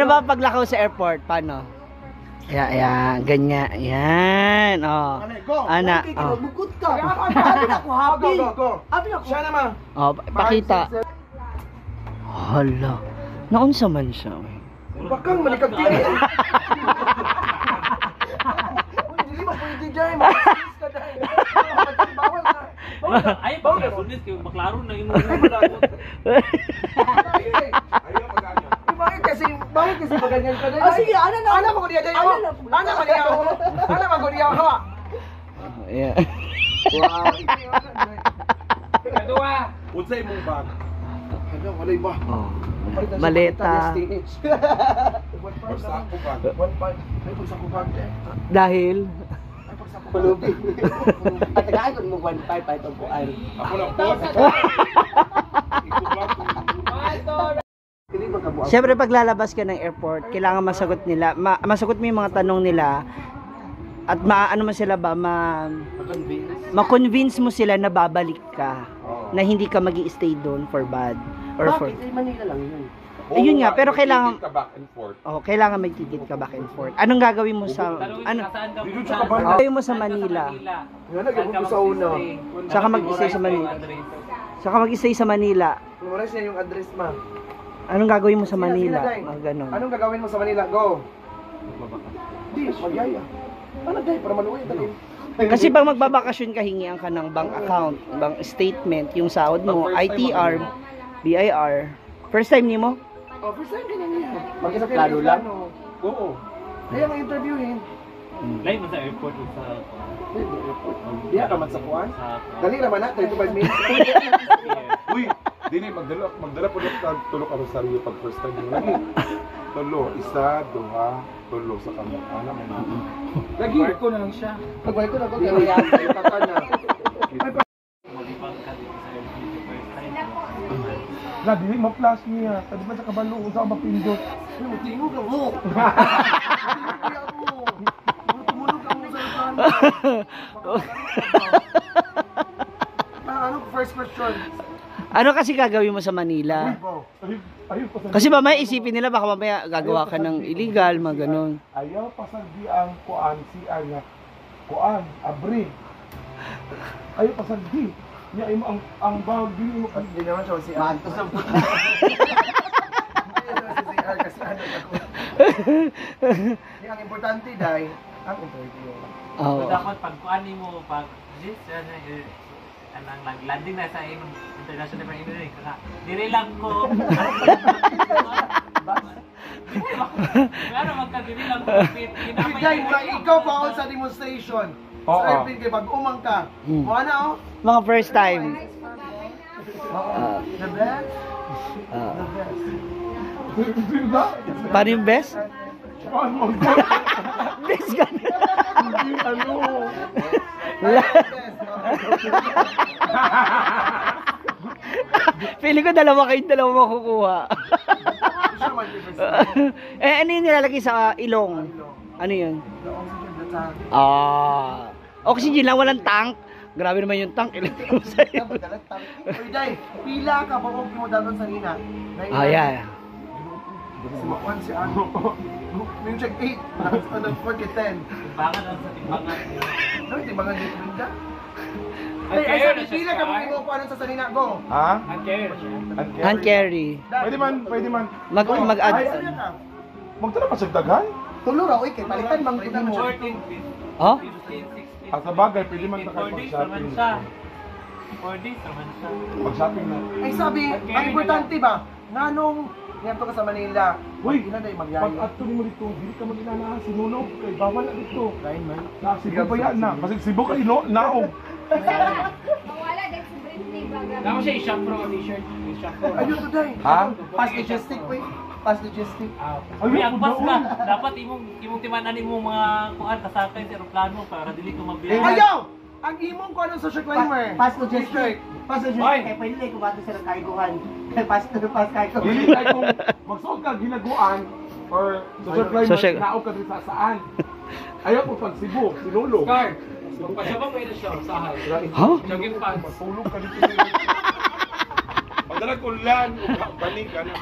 Ano ba paglakaw sa airport? Paano? Ayan, ayan, ganyan. Ayan, oh. Go. Ana, oh. Bukod ka. Abi na ko happy. Go, go, go. Abi na ko. Siya naman. Oh, pakita. Hala. Naunsa man siya, oy. Bakang malikag tini. Hindi ba pwede dyan? Makasinis ka dahil. Bawal na. Ay, bawal na sunis kayo maklaro na imo. Ayaw pag-ano. Bakit kasi maganyan ka dahil? Ah, sige, ana na. Ana mo niya dahil. Ana mo niya. Ana mo niya. Yeah. Wow. Kadua. Unsa imong bag? Ano, walay ba? Oh. Maleta. Basta ako bag. 1.5. Ay, pag sa bag. Dahil Ay, pag sa Pulubi. At tagaan ko mo 1.5 pa itong kuan. Ako lang po. Iko bag. Dili ba kabuang? Siyempre pag lalabas ka ng airport, kailangan masagot nila, masagot mo yung mga tanong nila at maano mo sila ba, ma-convince mo sila na babalik ka, na hindi ka magi stay doon for bad or for Bakit? Eh, Manila lang yun. Ayun nga, pero kailangan- Ka back and forth. Oh, kailangan may ticket ka back and forth. Anong gagawin mo sa ano? Saan ka? Dito siya ka ba? Gagawin mo sa Manila. Nga, nagabog ko sa una. Saka mag-stay sa Manila. Saka mag-stay sa Manila. Memorize niya yung address, ma. Anong gagawin mo sa Sina, Manila? sina, Day? Mga ganon. Anong gagawin mo sa Manila? Go. Di, magyaya. Ano, Day? Para maluwi. Dali. Kasi pag magbabakasyon ka, hingian ka ng bank account, bank statement, yung sahod mo, Pag first time ITR, BIR. First time ni mo? Oh, first time ganyan niya. Mag-isa kayo Lalo lang. ano. Oo. Kaya nga interviewin. Lain mo sa airport ug sa Diya ka man sa kuan. sa Dali raman na, 35 minutes. Uy, dili magdala magdala po ng tulo ka rosaryo pag first time mo lagi. Tulo, isa, duha, tulo sa kamot. Ana mo na. Lagi. Barko na lang siya. Pagbalik ko na ko, kaya ka na. Maglibang ka dito sa airport first time. La, dili ma-flash niya. Kadi ba sa kabalo unsa ang mapindot? Uy, tingog ka mo. Tumulog ka mo sa utan. Ano, first question? Ano kasi gagawin mo sa Manila? Go. Ayaw pa Kasi mamaya isipin nila baka mamaya gagawa ka ng illegal, mga ganon. Ayaw pasaldi ang kuan si nga. Kuan, abri. Ayaw pasaldi. Nya imo ang bag dili mo Hindi naman siya si Maantos ang puto. Hindi naman si CR kasi ano ako. Hindi, ang importante, Day, ang interview. Oo. So, dapat pag kuan nimo pag this ano eh, anang naglanding na sa imong international pa ino kaka diri lang ko. Pero magka diri lang ko fit Uy, Day, mura ikaw pa ako sa demonstration. Sa Oo. airplane kay pag umang ka. Mo na oh. Mga first time. Oo. The best. The best. Diba? Paano yung best? Kuan mo. Best ka na. Hindi ano. The best. Feeling ko dalawa kayong dalawa makukuha. Sure, man, first time. Eh, ano yung nilalagay sa ilong? Ano yun? The oxygen, the tank. Ah. Oxygen lang, walang tank. Grabe naman yung tank. Ilagay mo sa iyo. Dapat dalag tank. Uy, Day, pila ka ba kung mo sa nina? Ah, yeah. Si Makuan si ano. May check 8. Ano, 4 kay 10. Timbangan lang sa timbangan. Ano, timbangan dito rin ka? Ang Ay, ay, carry sabi, na siya pila ka sa kung mo kuan sa sanina. Go. Ha? Ang carry na siya. Hand carry. Pwede man, pwede man. Mag-add. Ay, Ay, ka. Magdala pa sa daghan? Tulo ra oy kay palitan bang Palitan mo. 14, 15, Oh? 16. Ah, sa bagay, pwede man 4 tayo days raman pag-shopping. siya. 4 days raman siya. Pag-shopping na. Ay, sabi, ang importante ba, nganong niadto ka sa Manila, Uy, ina day magyaya. Pag adto nimo dito, dili ka mag-inana sinulog kay bawal na dito. Lain man. Na Cebu pa yan na. Basig Cebu kay no naog. Mawala din si Britney ba? Damo siya i-shop pro t-shirt. I-shop pro. Ayun to day. Ha? Pass logistic oy. Pass logistic. Uy, ang pas na. Dapat imong timanan imong mga kuan kasakay sa eroplano para dili ko mabiyahe. Ayaw! Ang imong kuan ng social climber. Pass logistic. Pass logistic Oy. kay pwede na kumato sa cargohan. Kay pass pass cargo. Dili kay kung magsuot ka ginaguan or social climber, naog ka diri sa saan. Ayaw ko pag Cebu, sinulog. Scar. Magpasya ba pwede siya usahay? Huh? Jogging pants. Matulog ka dito sa Magdala ko lan, balik ano.